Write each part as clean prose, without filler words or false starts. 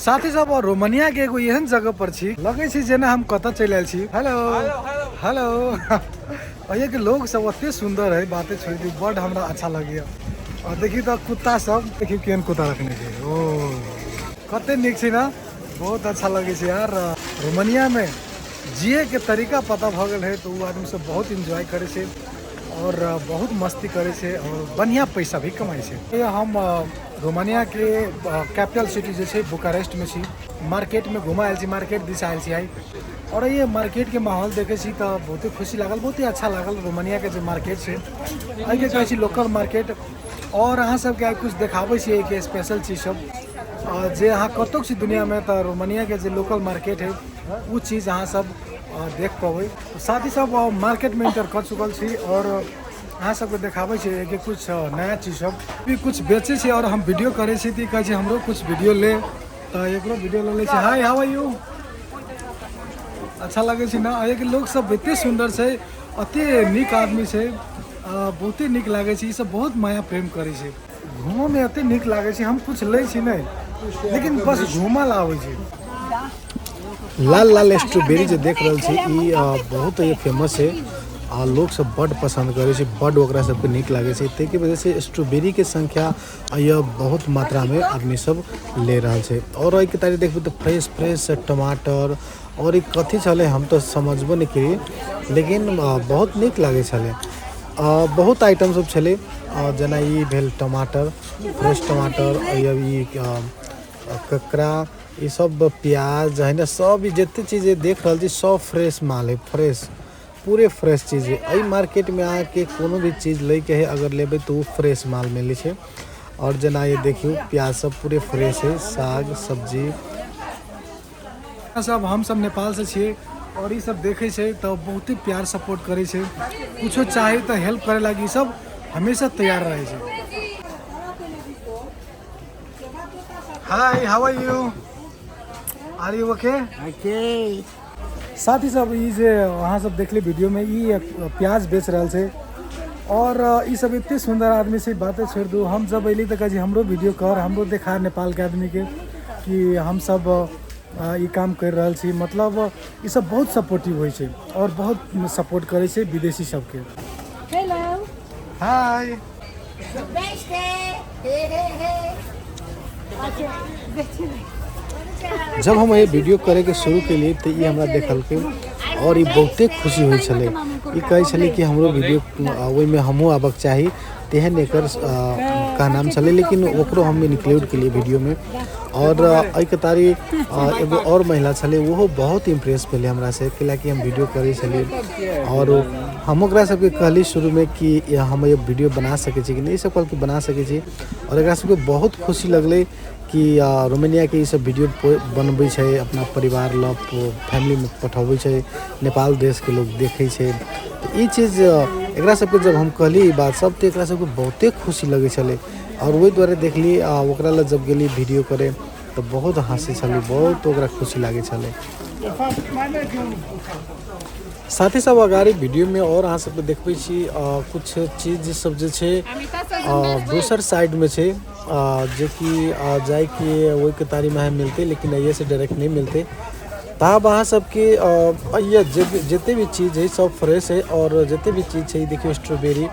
साथी सब, और रोमानिया के एगो एहन जगह पर छी, लगै छै जेना हम कतऽ चलि आयल छी। हेलो हेलो, एहिके के लोग सब ओते सुंदर है, बाते छोड़ि दियौ, बड हमरा अच्छा लगैया। और देखी तऽ कुत्ता सब, देखी केहन कुत्ता रखने छै, ओ कते नीक छै ना, बहुत अच्छा लगै छै यार। रोमानिया में जिए के तरीका पता भऽ गेल है तऽ ओ आदमी सब बहुत इंजॉय करै छै और बहुत मस्ती करै छै और बढ़िया पैसा भी कमाइ छै। हम रोमानिया के कैपिटल सिटी जे छै बुकारेस्ट में छी, मार्केट में घुमा आयल छी, मार्केट दिस आयल छी आइ। और ये मार्केट के माहौल देखे छी तऽ बहुते खुशी लागल, बहुते अच्छा लागल। रोमानिया के जे मार्केट छै एहिके कहै छी लोकल मार्केट। और अहाँ सबके आइ कुछ देखाबै छी एहिके स्पेशल चीज सब, जे अहाँ कतहु छी दुनिया में तऽ रोमानिया के जे लोकल मार्केट है ओ चीज अहाँ सब देख पबै। साथ ही सब मार्केट में इंटर कर चुकल छी और अहाँ सबके देखाबै छी एहिके कुछ नया चीज सब भी कुछ बेचै छी। और हम वीडियो करै छी तऽ कहै छी हमरो कुछ वीडियो ले, तऽ एकरो वीडियो लऽ लै छी। हाय, हाउ आर यू? अच्छा लगै छै ना? एहिके लोक सब एते सुन्दर छै, एते नीक आदमी छै, बहुते नीक लागै छै। ई सब बहुत माया प्रेम करै छै, घूमऽमे एते नीक लागै छै। हम कुछ लै छी नहि, लेकिन बस घूमऽ ला आबै छी। लाल लाल स्ट्रॉबेरी जे देख रहल छी ई बहुत ही फेमस है आ लोग सब बड पसंद करे छै, बड ओकरा सबके नीक लागे छै। ताहिके वजह से स्ट्रॉबेरी के संख्या यह बहुत मात्रा में आदमी सब ले रहल छै। और एहिके तारी देखबै तऽ फ्रेश फ्रेश टमाटर और ई कथी छलै हम तऽ समझबो नहि केलियै, लेकिन बहुत नीक लागै छलै। बहुत आइटम सब छलै, जेना ई भेल टमाटर, फ्रेश टमाटर, ई ककरा, ई सब प्याज है ने, सब जते चीज देख रहल छी सब फ्रेश माल है, फ्रेश, पूरे फ्रेश चीज है। एहि मार्केट में अहाँके कोनो भी चीज लैके है, अगर लेबै तऽ ओ फ्रेश माल मिलै छै। और जेना ये देखियौ प्याज सब पूरे फ्रेश है, साग सब्जी सब। हम सब नेपाल से छियै और ई सब देखै छै तऽ बहुते प्यार सपोर्ट करै छै, कुछो चाही तऽ हेल्प करे लागी ई सब हमेशा तैयार रहै छै। Hi, how are you? Are you okay? Okay. साथी सब, ई जे अहाँ सब देखली वीडियो में, ई प्याज बेच रहल छै और ई सब एते सुंदर आदमी छै, बाते छोड़ दू। हम जब अयली तऽ कहै छी हमरो वीडियो कर, हमरो देखा नेपाल के आदमी के कि हम सब ई काम कर रहल छी। मतलब ई सब बहुत सपोर्टिव होइ छै और बहुत सपोर्ट करै छै विदेशी सबके। हेलो। हाय। जब हम ये वीडियो करे के शुरू केलिए तो ये हमरा देखलकै और ई बहुते खुशी होइ छलै। ई कहै छलै कि हमरो वीडियो ओहिमे हमहूँ आबक चाही, तेहन एकर कहनाम छलै, लेकिन ओकरो हम इन्क्लूड केलिए वीडियोमे। और एहिके तारी एगो और महिला छलै, ओहो बहुत इम्प्रेस भेलै हमरा से, कैलाकि हम वीडियो करै छलियै। और हम ओकरा सबके कहली शुरूमे कि हम ये वीडियो बना सकै छी कि नहि, ई सब कहलकै बना सकै छी। और एकरा सबके बहुत खुशी लगलै कि रोमानियाके ई सब वीडियो बनबै छै, अपना परिवार लग फैमिलीमे पठबै छै, नेपाल देशके लोक देखै छै। तऽ ई चीज एकरा सबके जब हम कहली ई बात सब, तऽ एकरा सबके बहुते खुशी लगै छलै। और ओहि दुआरे देखली ओकरा लग जब गेली वीडियो करे तऽ बहुत हँसै छलै, बहुत ओकरा खुशी लागै छलै। साथी सब, अगाडि वीडियोमे और अहाँ सबके देखबै छी कुछ चीज सब जे छै दोसर साइडमे छै, जेकि जाइके ओहिके तारीमे मिलतै, लेकिन एहिसँ डायरेक्ट नहि मिलतै। तब अहाँ सबके जते भी चीज है सब फ्रेश है। और जते भी चीज छै, देखियौ स्ट्रॉबेरी,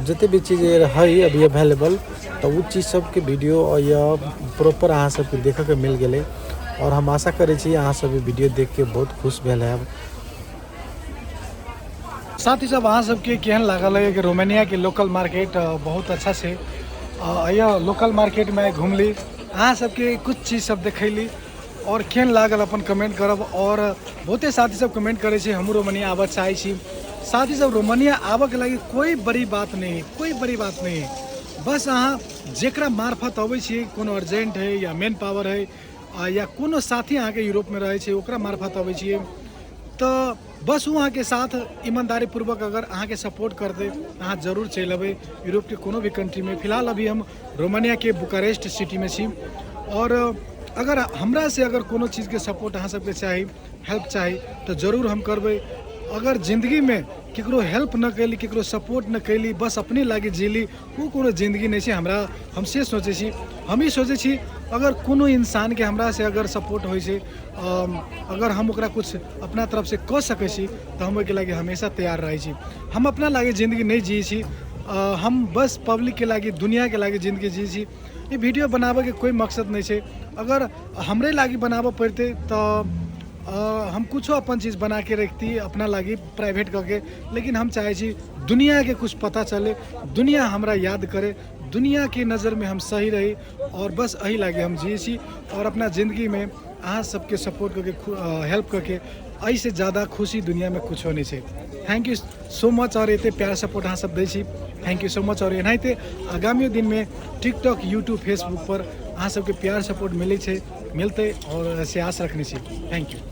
जते भी चीज है अभी अवेलेबल, तऽ ओ चीज सबके वीडियो या प्रॉपर अहाँ सबके देखऽके मिल गेलै। और हम आशा करै छी अहाँ सब वीडियो देख के बहुत खुश भेल हैब। साथी सब, अहाँ सबके केहन लागल है कि रोमानिया के लोकल मार्केट बहुत अच्छा छै। यह लोकल मार्केट में घुमली, अहाँ सबके कुछ चीज सब देखैली और केहन लागल अपन कमेंट करब। और बहुते साथी सब कमेंट करै छै हमहूँ रोमानिया आबऽ चाहै छी। साथी सब, रोमानिया आबऽके लागि कोई बड़ी बात नहीं है, कोई बड़ी बात नहीं है। बस अहाँ जेकरा मार्फत अबै छियै, कोनो अर्जेंट है या मेन पावर है या कोनो साथी अहाँके यूरोपमे रहै छै ओकरा मार्फत अबै छियै, तऽ बस ओ अहाँके साथ ईमानदारी पूर्वक अगर अहाँके सपोर्ट करतै, अहाँ जरूर चलि अबै यूरोपके कोनो भी कंट्रीमे। फिलहाल अभी हम रोमानियाके बुकारेस्ट सिटीमे छी। और अगर हमरा से अगर कोनो चीजके सपोर्ट अहाँ सबके चाही, हेल्प चाही, तऽ जरूर हम करबै। अगर जिन्दगीमे केकरो हेल्प नहि कयली, केकरो सपोर्ट नहि कयली, बस अपने लागी जीली, ओ कोनो जिन्दगी नहि छै। हमरा हम से सोचै छी, हम ई सोचै छी अगर कोनो इंसानके हमरासँ अगर सपोर्ट होइ छै, अगर हम ओकरा किछु अपना तरफसँ कऽ सकै छी, तऽ हम ओहिके लागि हमेशा तैयार रहै छी। हम अपना लागि जिन्दगी नहि जियै छी, हम बस पब्लिकके लागि, दुनिआके लागि जिन्दगी जियै छी। ई वीडियो बनाबैके कोइ मकसद नहि छै। अगर हमरे लागि बनाबऽ पड़तै तऽ हम कुछो अपन चीज बनाके रखती अपना लागि प्राइवेट कऽ के, लेकिन हम चाहै छी दुनिआके कुछ पता चले, दुनिया हमरा याद करे, दुनिआके नजरमे हम सही रही, और बस एही लागि हम जियै छी। और अपना जिन्दगीमे अहाँ सबके सपोर्ट करके, हेल्प करके, एहिसँ ज्यादा खुशी दुनियामे कुछो नहि छै। Thank you so much. और एते प्यार सपोर्ट अहाँ सब दै छी, thank you so much. और एनाहिते आगामी दिनमे टिकटॉक, यूट्यूब, फेसबुक पर अहाँ सबके प्यार सपोर्ट मिलै छै, मिलतै, और से आश रखने छी। Thank you.